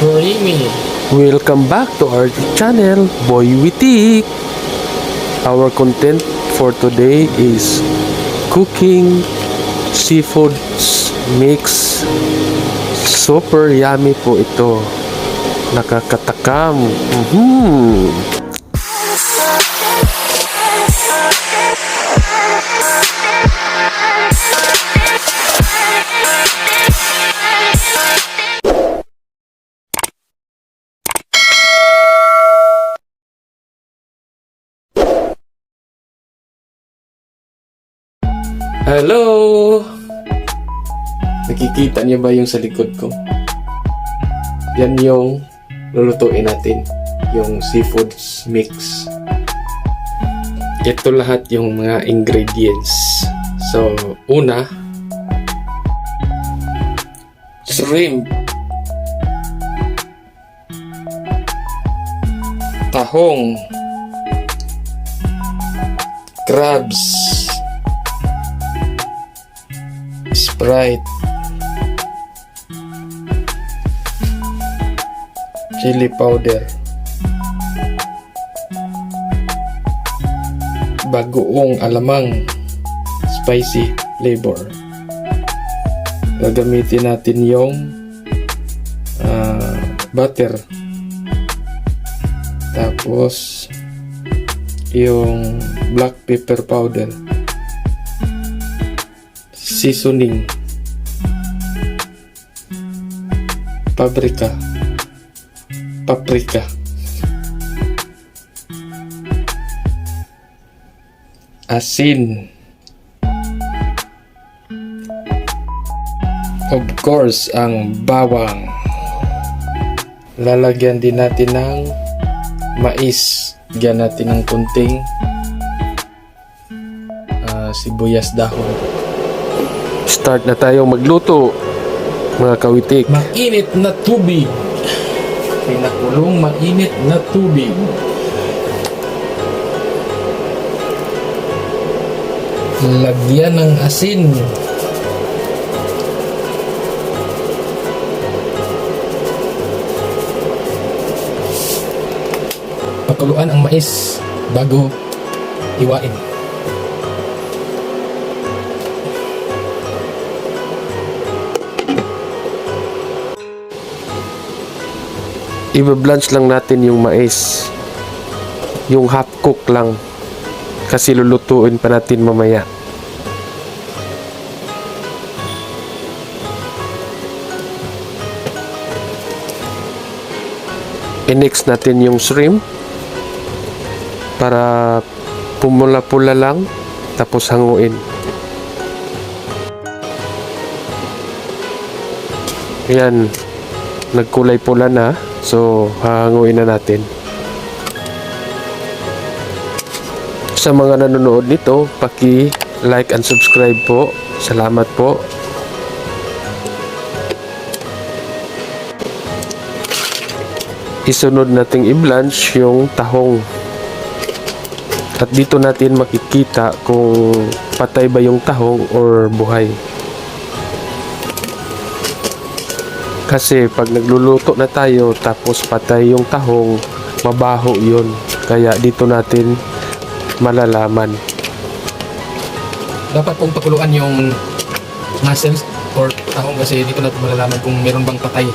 creamy. Welcome back to our channel, Boy Witik. Our content for today is cooking seafood mix. Super yummy po ito. Nakakatakam. Hello! Nakikita niyo ba yung sa likod ko? Yan yung lulutuin natin. Yung seafood mix. Ito lahat yung mga ingredients. So, una, shrimp, tahong, crabs, Sprite, chili powder, bagoong alamang, spicy flavor. Gagamitin natin yung butter, tapos yung black pepper powder, seasoning, paprika, asin, of course, ang bawang. Lalagyan din natin ng mais. Lagyan natin ng kunting sibuyas dahon. Start na tayong magluto, mga kawitik. Mainit na tubig. Pinakulong mainit na tubig. Lagyan ng asin. Pakuluan ang mais bago iwain. I-blanch lang natin yung mais. Yung half cook lang. Kasi lulutuin pa natin mamaya. I-mix natin yung shrimp para pumula-pula lang, tapos hanguin. Ayan, nagkulay pula na, so hanguin na natin. Sa mga nanonood nito, paki-like and subscribe po. Salamat po. Isunod nating i-blanch yung tahong. At dito natin makikita kung patay ba yung tahong or buhay. Kasi pag nagluluto na tayo tapos patay yung tahong, mabaho yun. Kaya dito natin malalaman. Dapat pong pakuluan yung mussels or tahong kasi dito natin malalaman kung meron bang patay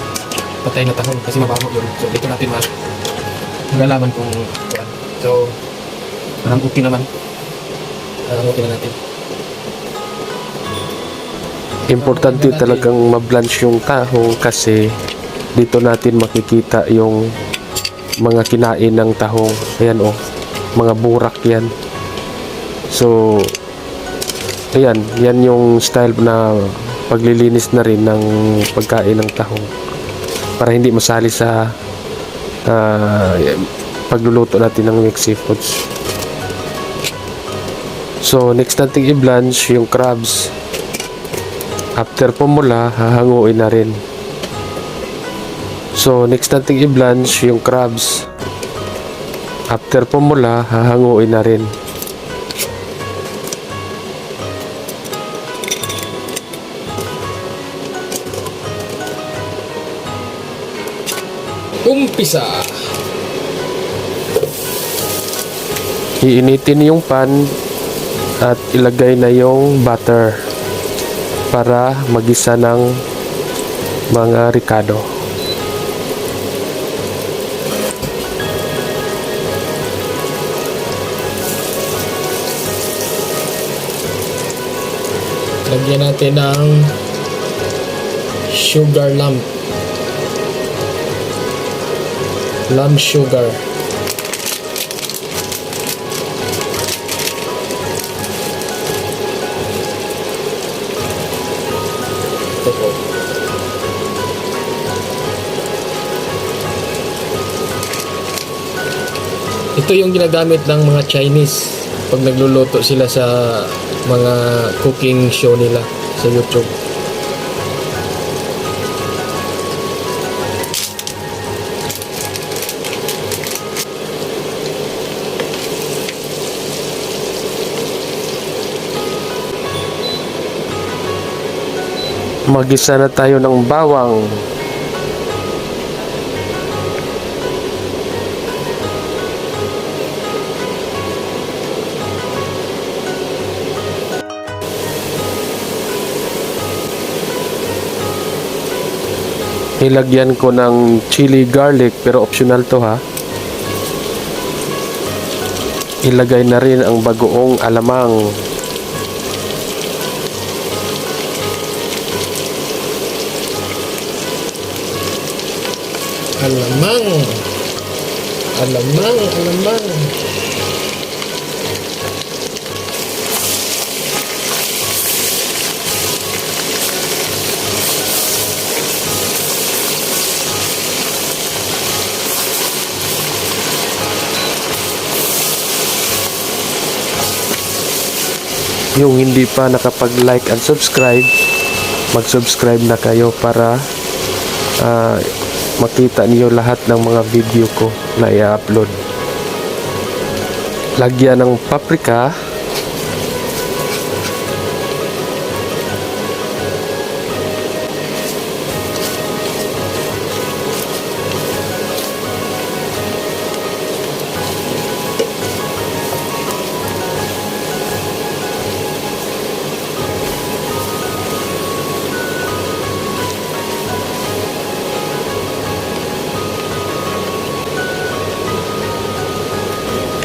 na tahong kasi mabaho yun. So dito natin malalaman kung so parang okay naman. Okay na natin. Importante talagang mablanch yung tahong kasi dito natin makikita yung mga kinain ng tahong. Ayan o, mga burak yan. So ayan, yan yung style na paglilinis na rin ng pagkain ng tahong para hindi masali sa pagluluto natin ng mixed seafoods. So next natin i-blanch yung crabs. After pumula, hahanguin na rin. So next natin i-blanch yung crabs. After pumula, hahanguin na rin. Umpisa. Iinitin yung pan at ilagay na yung butter para magisa ng mga ricado. Lagyan natin ng sugar lump. Lump sugar. Ito po. Ito yung ginagamit ng mga Chinese pag nagluluto sila sa mga cooking show nila sa YouTube. Magisa na tayo ng bawang. Ilagyan ko ng chili garlic pero optional to ha. Ilagay na rin ang bagoong alamang. Alamang. Alamang, alamang. Yung hindi pa nakapag-like and subscribe, mag-subscribe na kayo para makita niyo lahat ng mga video ko na i-upload. Lagyan ng paprika.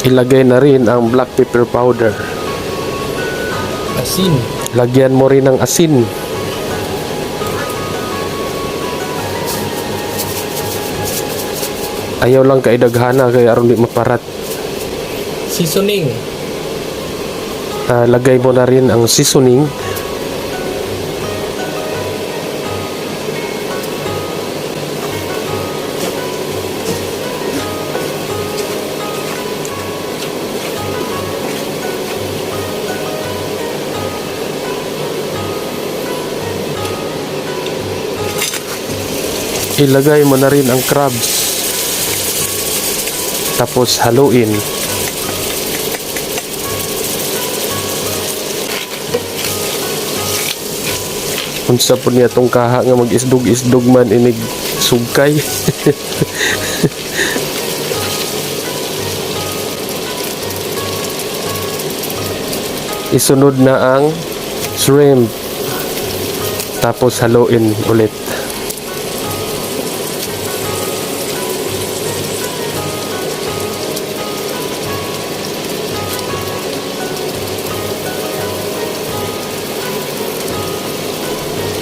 Ilagay na rin ang black pepper powder. Asin. Lagyan mo rin ng asin. Ayaw lang kay daghana kay aron di maparat. Seasoning. Lagay mo na rin ang seasoning. Ilagay mo na rin ang crabs. Tapos haluin. Unsa po niya tong kaha nga mag-isdog-isdog man inig sugkay. Isunod na ang shrimp. Tapos haluin ulit.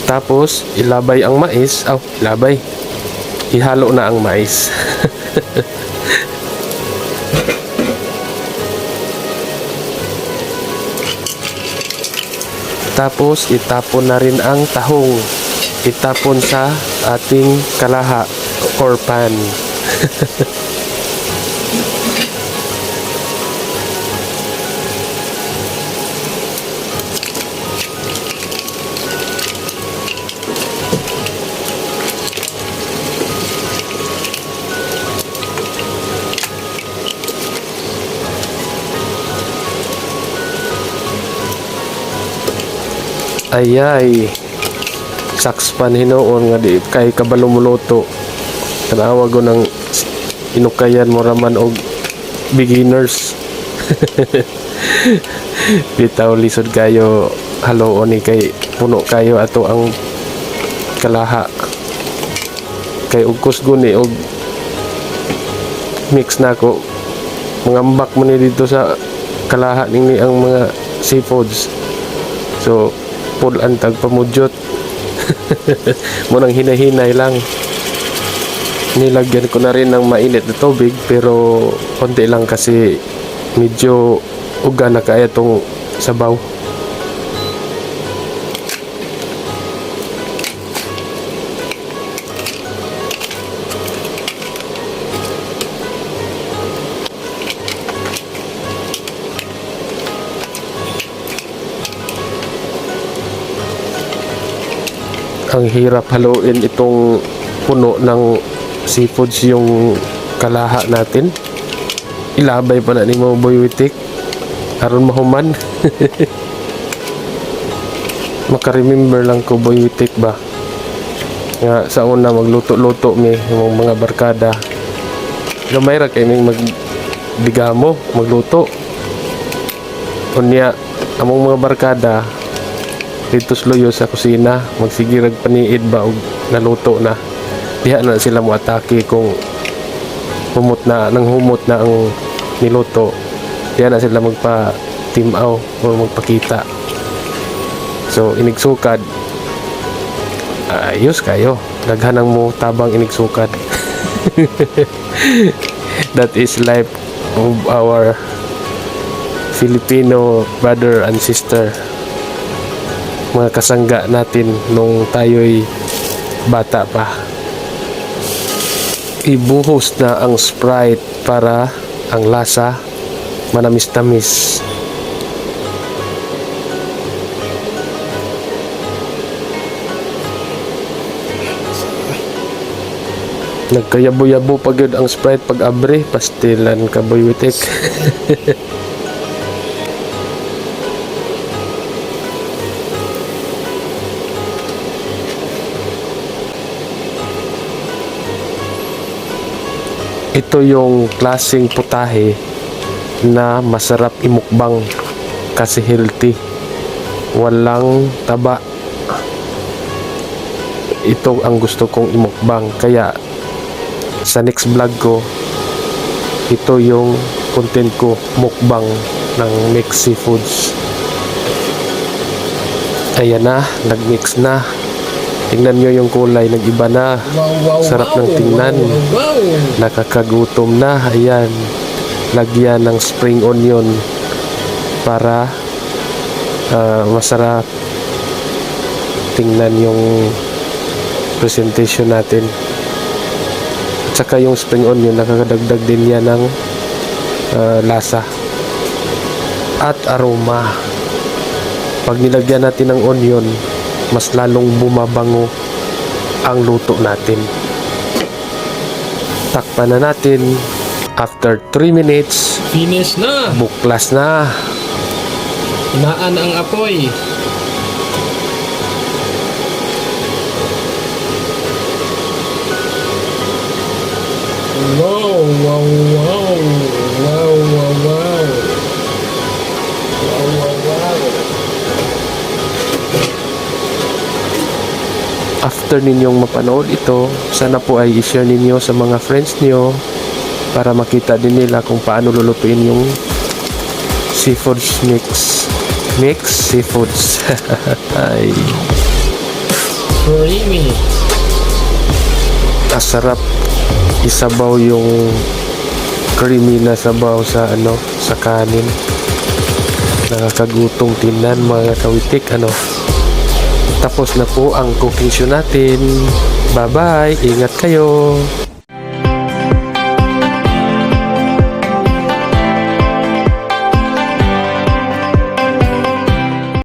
Tapos, ilabay ang mais. Ilabay. Ihalo na ang mais. Tapos, itapon na rin ang tahong. Itapon sa ating kalaha or pan. Ayay, saks pan hinoon nga di kay kabalo muluto. Tanawa ko ng inukayan mo raman og beginners. Bitaw lisod kayo haloon ni kay puno kayo ato ang kalaha. Kay ugkos guni og mix na ko. Mangambak mo ni dito sa kalaha ni ang mga seafoods. So full antag pamudyot. Munang hinahinay lang. Nilagyan ko na rin ng mainit na tubig pero konti lang kasi medyo uga na kaya itong sabaw. Ang hirap haluin itong puno ng seafoods yung kalaha natin. Ilabay pa na ni mo Boy Witik aron mahuman. Makaremember lang ko Boy Witik ba nga sa una magluto-luto mi yung mga barkada. Gamay ra kay ning magdigamo magluto. Unya among mga barkada dito sluyo sa kusina magsigirag paniid ba og naluto na diha na sila mo atake kung humot na ang niluto diha na sila magpa timaw o magpakita. So inigsukad ayos kayo daghanang mo tabang inigsukad. That is life of our Filipino brother and sister, mga kasangga natin nung tayo'y bata pa. Ibuhos na ang Sprite para ang lasa manamis-tamis. Nagkayabo-yabo pag yun ang Sprite pag abre, pastilan ka Boy Witik. Ito yung klaseng putahe na masarap imukbang kasi healthy. Walang taba. Ito ang gusto kong imukbang. Kaya sa next vlog ko, ito yung content ko, mukbang ng mixed seafoods. Ayan na, nagmix na. Tingnan nyo yung kulay, nag-iba na. Sarap ng tingnan. Nakakagutom na. Ayan. Lagyan ng spring onion para masarap tingnan yung presentation natin. At saka yung spring onion, nakakadagdag din yan ng lasa at aroma. Pag nilagyan natin ng onion, mas lalong bumabango ang luto natin. Takpan na natin. After 3 minutes, Finish na! buklas na. Hinaan ang apoy. Wow, wow, wow. Wow, wow, wow. Wow, wow, wow. After ninyong mapanood ito, sana po ay i-share ninyo sa mga friends nyo para makita din nila kung paano lulutuin yung seafoods mix. Mix seafoods. Ay, Creamy. masarap isabaw yung creamy na sabaw sa sa kanin. Nakakagutong tingnan mga kawitik. Tapos na po ang cooking show natin. Bye bye, ingat kayo.